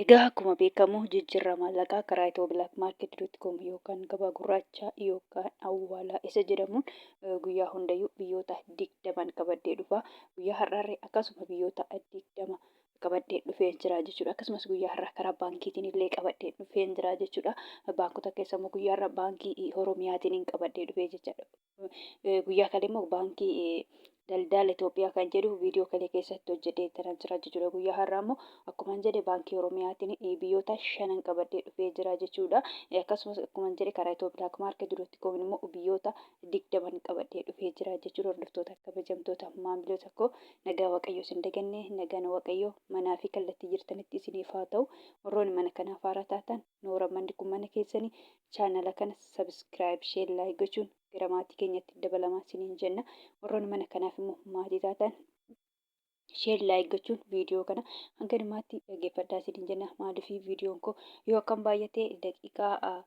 Egaa akkuma beekamu jijjiirraa maallaqaa karaa Itiyoo Black Market dot com yookaan gabaa gurraachaa yookaan awwaalaa isa jedhamuun guyyaa hundayyuu biyyoota 20n qabadhee dhufa. Guyyaa har'aarree akkasuma biyyoota 20 qabadhee dhufee jira jechuudha. Akkasumas guyyaa har'aa karaa baankiitiin illee qabadhee dhufee jira jechuudha. Baankota keessa immoo guyyaa har'aa baankii Oromiyaatiin qabadhee dhufee jechaadha. Guyyaa kalee immoo baankii daldala Itoophiyaa kan jedhu viidiyoo kalee keessatti hojjedhee tanan jira jechuudha. Guyyaa har'aa immoo akkuma jedhe baankii Oromiyaatiin biyyoota shanan qabadhee dhufee jira jechuudha. Akkasumas akkuma jedhe karaa Itiyoo Black Market dot com immoo biyyoota 20 qabadhee dhufee jira jechuudha. Hordoftoota kabajamtoota maamiloota koo, nagaa Waaqayyoo isin daganne, nagaan Waaqayyoo manaa fi kallattii jirtanitti isiniif haa ta'u. Warroonni mana kanaaf haaraa taatan, noora, manni kun mana keessanii, chaanala kana subscribe, share, like gochuun gara maatii keenyatti dabalamaa isiniin jenna. Warroonni mana kanaaf immoo maatii taatan, share, like gochuun viidiyoo kana hanga dhumaatti dhaggeeffadhaa isiniin jenna. Maaliif viidiyoon koo yoo akkam baay'ate daqiiqaa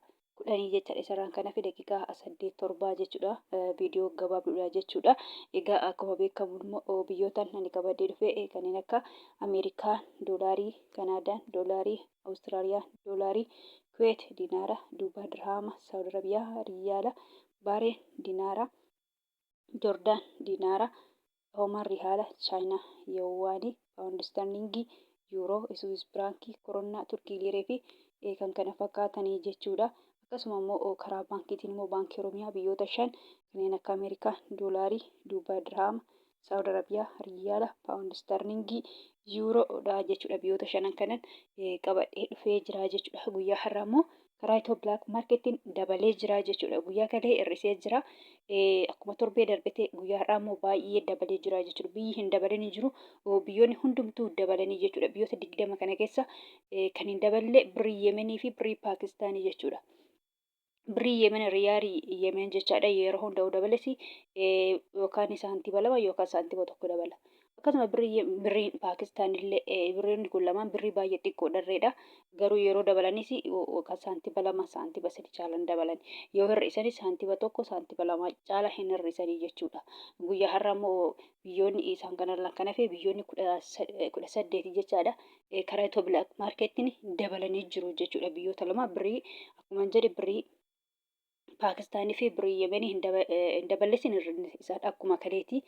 10 jechaadha. Isarraan kan hafe daqiiqaa 8 7 jechuudha. Viidiyoo gabaabduudha jechuudha. Egaa akkuma beekamu immoo biyyootaan ani qabadhee dhufe kanneen akka Ameerikaa doolaarii, Kanaadaan doolaarii, Awustiraaliyaa doolaarii, Kuweet dinaara, Duubaa dirhaama, Saawud Arabiyaa riyaala, Baareen dinaara, Joordaan dinaara, Oomaan rihaala, Chaayinaa yowaanii, Paawundi Isterliingii, Yuuroo, Iswiis Firaankii, Koronnaa, Turkii Liiree fi kan kana fakkaatanii jechuudha. Akkasuma immoo karaa baankiitiin immoo Baankii Oromiyaa biyyoota shan kanneen akka Ameerikaa doolaarii, Duubaa dirhaama, Saawud Arabiyaa riyaala, Paawundi Isterliingii, Yuuroo dha jechuudha. Biyyoota shanan kanan qabadhee dhufee jira jechuudha. Guyyaa har'aa immoo karaa Itiyoo Black Marketiin dabalee jira jechuudha. Guyyaa kalee hir'isee jira. Akkuma torbee darbete guyyaa har'aa immoo baay'ee dabalee jira jechuudha. Biyyi hin dabalin hin jiru. Biyyoonni hundumtuu dabalanii jechuudha. Biyyoota 20 kana keessa kan hin daballe birrii Yemenii fi birrii Paakistaanii jechuudha. Birrii Yemen, riyaalii Yemen jechaadha, yeroo hunda dabales yookaan saantima 2 yookaan saantima 1 dabala. Akkasuma birriin Paakistaan illee, birriin kun lamaan birrii baay'ee xiqqoo dharreedha. Garuu yeroo dabalanis yookaan saantima 2 saantima 3 caalan dabalan. Yoo hir'isanis saantima 1 saantima 2 caala hin hir'isanii jechuudha. Guyyaa har'aa immoo biyyoonni isaan kanarraan kan hafe biyyoonni 18 jechaadha. Karaa Itiyoo Black Marketiin dabalanii jiru jechuudha. Biyyoota lama birrii akkuma jedhe birrii Paakistaanii fi birrii Yemenii hin daballesin isaan akkuma kaleeti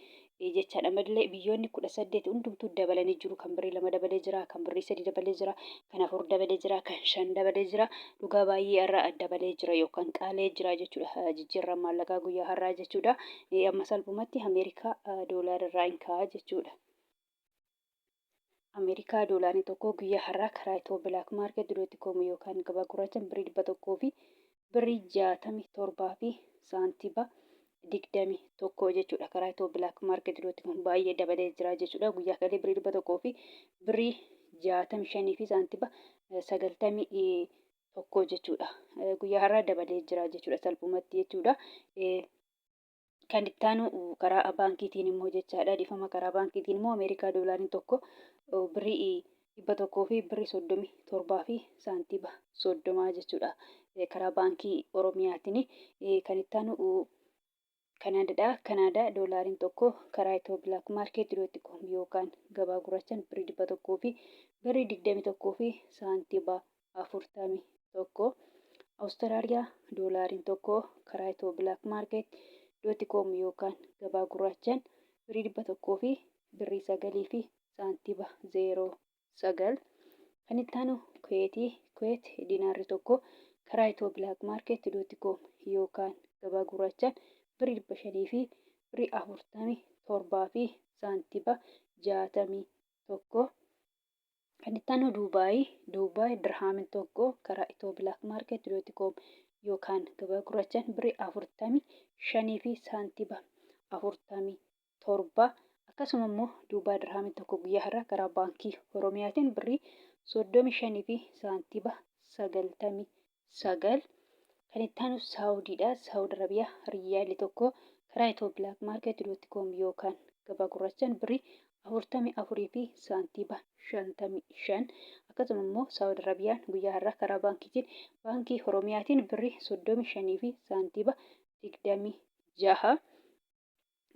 jechaadha. Malee biyyoonni 18 hundumtuu dabalanii jiru. Kan birrii 2 dabalee jira, kan birrii 3 dabalee jira, kan 4 dabalee jira, kan 5 dabalee jira. Dhugaa baay'ee har'a dabalee jira yookaan qaalee jira jechuudha. Jijjiirraan maallaqaa guyyaa har'aa jechuudha. Amma salphumatti Ameerikaa doolaara irraa hin ka'a jechuudha. Ameerikaa doolaarri tokko guyyaa har'aa karaa Itiyoo Black Market dot com yookaan gabaa gurraachaan birrii 100 fi birrii 67 fi saantiba 21 jechuudha. Karaa Itiyoo Black Market dot com baay'ee dabalee jira jechuudha. Guyyaa kalee birrii 100 fi birrii 65 fi saantiba 91 jechuudha. Guyyaa har'aa dabalee jira jechuudha salphumatti jechuudha. Kan itti aanu karaa baankiitiin immoo jechaadha. Dhifama, karaa baankiitiin immoo Ameerikaa doolaariin tokko birrii 100 fi birrii 37 fi saantiba 30 jechuudha. Karaa baankii Oromiyaatiin kan itti aanu Kanaadaadha. Kanaadaa doolaariin tokko karaa Itiyoo Black Market dot com yookaan gabaa gurraachaan birrii 100 fi birrii 21 fi saantiba 41. Awustiraaliyaa doolaariin tokko karaa Itiyoo Black Market dot com yookaan gabaa gurraachaan birrii 100 fi birrii 9 fi saantiba 09. Kan itti aanu Kuweetii. Kuweet dinaarri tokko karaa Itiyoo Black Market dot com yookaan gabaa gurraachaan birrii 500 fi birrii 47 fi saantiba 61. Kan itti aanu Duubaay. Duubaay dirhaamin tokko karaa Itiyoo Black Market dot com yookaan gabaa gurraachaan birrii 45 fi saantiba 47. Akkasuma immoo Duubaay dirhaamin tokko guyyaa har'aa karaa baankii Oromiyaatiin birrii 35 fi saantiba 99. Kan itti aanu Saawudiidha. Saawud Arabiyaa riyyaalli tokko karaa Itiyoo Black Market dot com yookaan gabaa gurraachaan birrii 44 fi saantiba 55. Akkasuma immoo Saawud Arabiyaan guyyaa har'aa karaa baankiitiin, baankii Oromiyaatiin birrii 35 fi saantiba 26.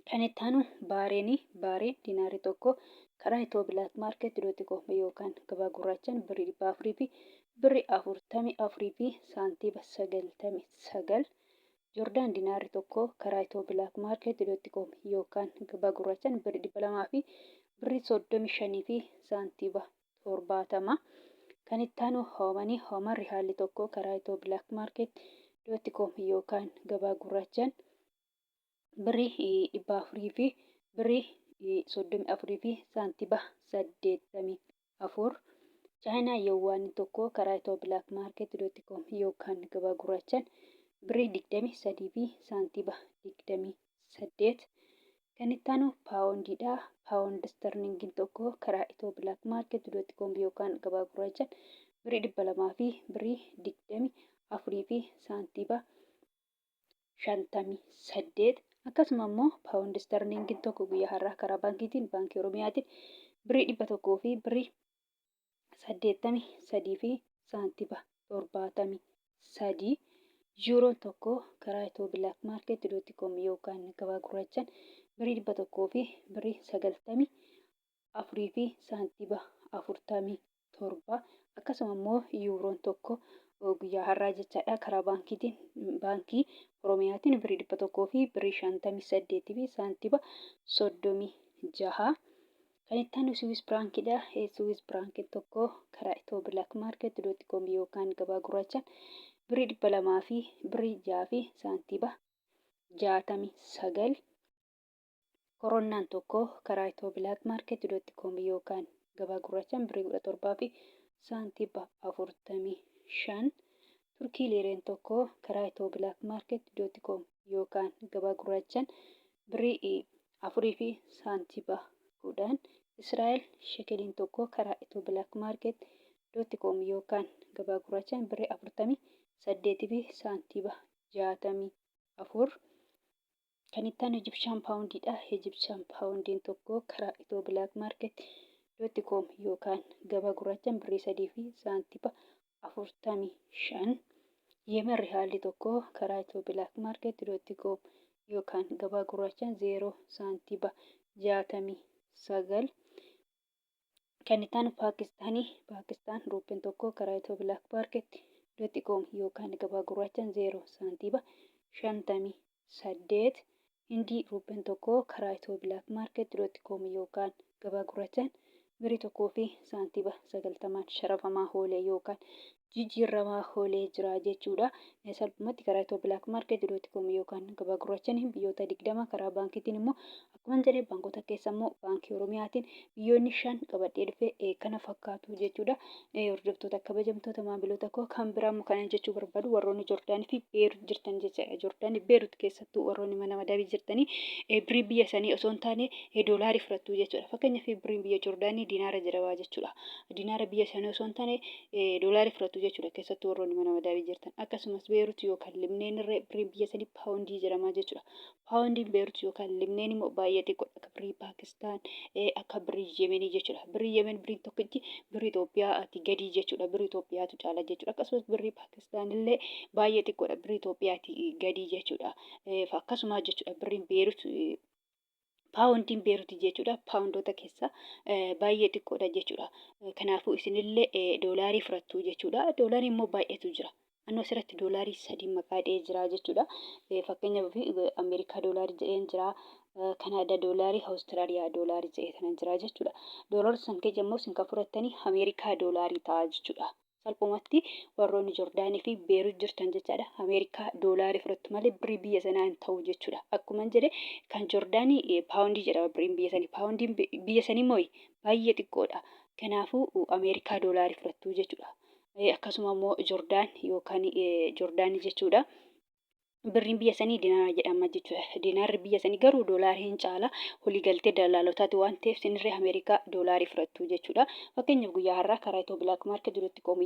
Kan itti aanu Baareenii. Baareen dinaarri tokko Karaa Itiyoo Black Market dot com yookaan gabaa gurraachaan birrii 400 fi birrii 44 fi saantiiba 99. Jordaan dinaarri tokko karaa Itiyoo Black Market dot com yookaan gabaa gurraachaan birrii 200 fi birrii 35 fi saantiiba 70. Kan itti aanu Hoomanii Hooman rihaalli tokko karaa Itiyoo Black Market dot com yookaan gabaa gurraachaan birrii 400 fi birrii 34 fi saantiba 84. Chaayinaa Yowwaanni tokko karaa Itiyoo Black Market dot com yookaan gabaa gurraachaan birrii 23 fi saantiba 28. Kan itti aanu paawondiidha. Paawond sterlingiin tokko karaa Itiyoo Black Market dot com yookaan gabaa gurraachaan birrii 200 fi birrii 24 fi saantiba 58. Akkasuma immoo paawundi istarliingiin tokko guyyaa har'aa karaa baankiitiin, Baankii Oromiyaatiin, birrii 100 fi birrii 83 fi saantiba 73. Yuuroon tokko karaa Itiyoo Black Market dot com yookaan gabaa gurraachaan birrii 100 fi birrii 94 fi saantiba 47. Akkasuma immoo yuuroon tokko guyyaa har'aa jechaadha karaa baankiitiin, Baankii Oromiyaatiin, birrii 100 fi birrii 58 fi saantiba 36. Kan itti aanu Siwiis Piraankiidha. Siwiis Piraankiin tokko karaa Itiyoo Black Market dot com yookaan gabaa gurraachaan birrii 200 fi birrii 6 fi saantiba 69. Koronnaan tokko karaa Itiyoo Black Market dot com yookaan gabaa gurraachaan birrii 17 fi saantiba 45. Turkii liireen tokko karaa Itiyoo Black Market dot com yookaan gabaa gurraachaan birrii 4 fi saantiba 10. Israa'el shekeliin tokko karaa Itiyoo Black Market dot com yookaan gabaa gurraachaan birrii 48 fi saantiba 64. Kan itti aanu Egyptian Poundiidha. Egyptian Poundiin tokko karaa Itiyoo Black Market dot com yookaan gabaa gurraachaan birrii 3 fi saantiba 45. Yemen rihaalli tokko karaa Itiyoo Black Market dot com yookaan gabaa gurraachaan 0 saantiba 69. Kan itti aanu Paakistaanii, Paakistaan ruupiin tokko karaa Itiyoo Black Market dot com yookaan gabaa gurraachaan 0 saantiba 58. Hindii ruupiin tokko karaa Itiyoo Black Market dot com yookaan gabaa gurraachaan birrii 1 fi saantiba 90n sharafamaa oolee yookaan jijjiirramaa oolee jira jechuudha. Salphumatti karaa Itiyoo Black Market dot com yookaan gabaa gurraachaan biyyoota 20, karaa baankiitiin immoo akkuma jedhe baankota keessa immoo Baankii Oromiyaatiin biyyoonni 5 qabadhee dhufe kana fakkaatu jechuudha. Hordoftoota, kabajamtoota maamiloota koo, kan biraa immoo kanan jechuu barbaadu warroonni Joordaanii fi Beerut jirtan jechuudha. Joordaanii Beerut keessattuu warroonni mana madabii jirtanii birrii biyya sanii osoo hin taane doolaarii fudhattu jechuudha. Fakkeenyaaf birriin biyya Joordaanii dinaara jedhama jechuudha. Dinaara biyya sanii osoo hin taane doolaarii fudhattu jechuudha, keessattuu warroonni mana madabii jirtan. Akkasumas Beerut yookaan Libneen irra birriin biyya sanii paawundii jedhama jechuudha. Paawundiin Beerut yookaan Libneen immoo baay'ee xiqqoodha, akka birrii Paakistaan, akka birrii Yemenii jechuudha. Birrii Yemen birriin tokkichi birrii Itoophiyaati gadii jechuudha. Birrii Itoophiyaatu caala jechuudha. Akkasumas birrii Paakistaan illee baay'ee xiqqoodha, birrii Itoophiyaati gadii jechuudha. Akkasuma jechuudha birriin Beerut, paawundiin Beeruti jechuudha. Paawundoota keessaa baay'ee xiqqoodha jechuudha. Kanaafuu isinillee doolaarii fudhattu jechuudha. Doolaarii immoo baay'eetu jira. Annoo asirratti doolaarii 3 maqaa dhahee jira jechuudha. Fakkeenyaaf Ameerikaa doolaarii jedheen jira. Kanaadaa doolaarii, Awustiraaliyaa doolaarii jedhee kanan jira jechuudha. Doolaarota san keessa immoo isin kan fudhattanii Ameerikaa doolaarii ta'a jechuudha. Salphumatti warroonni Jordaanii fi Beerut jirtan jechaadha. Ameerikaa doolaarii fudhattu malee birrii biyya sanaa hin ta'u jechuudha. Akkuma jedhe kan Jordaanii paawundii jedhama birriin biyya sanii. Paawundiin biyya sanii immoo baay'ee xiqqoodha. Kanaafuu Ameerikaa doolaarii fudhattu jechuudha. Akkasuma immoo Jordaan yookaan Jordaanii jechuudha. Birriin biyya sanii dinaara jedhama jechuudha. Dinaarri biyya sanii garuu doolaarii hin caala. Waliigaltee dallaalotaati waan ta'eef isinirree Ameerikaa doolaarii fudhattu jechuudha. Fakkeenyaaf guyyaa har'aa karaa Itiyoo Black Market dot com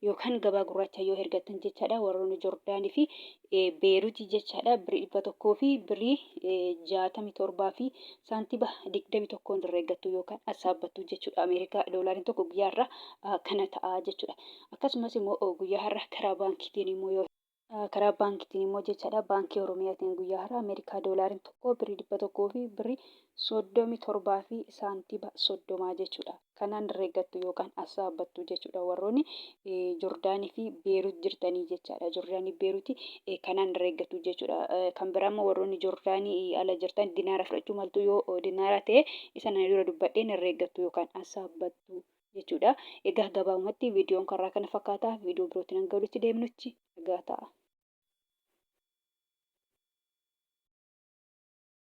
yookaan gabaa gurraacha yoo ergattan jechaadha. Warroonni Jordaanii fi Beeruutii jechaadha. Birrii 100 fi birrii 67 fi saantiba 21 irra eeggattu yookaan assaabbattu jechuudha. Ameerikaa doolaariin tokko guyyaa har'aa kana ta'a jechuudha. Akkasumas immoo guyyaa har'aa karaa baankiitiin immoo yoo Karaa baankiitiin immoo jechaadha, baankii Oromiyaatiin guyyaa har'aa Ameerikaa doolaariin tokko birrii 100 fi birrii 37 fi saantiba 30 jechuudha. Kanaan herreeggattu yookaan assaabbattu jechuudha warroonni Jordaanii fi Beerut jirtanii jechaadha. Jordaanii Beeruti kanaan herreeggattu jechuudha. Kan biraa immoo warroonni Jordaanii ala jirtan dinaara fudhachuu maltu, yoo dinaara ta'e isa nana dura dubbadheen herreeggattu yookaan assaabbattu jechuudha. Egaa gabaabumatti viidiyoon karraa kana fakkaata. Viidiyoo birootiin hanga walitti deemnutti nagaa ta'a.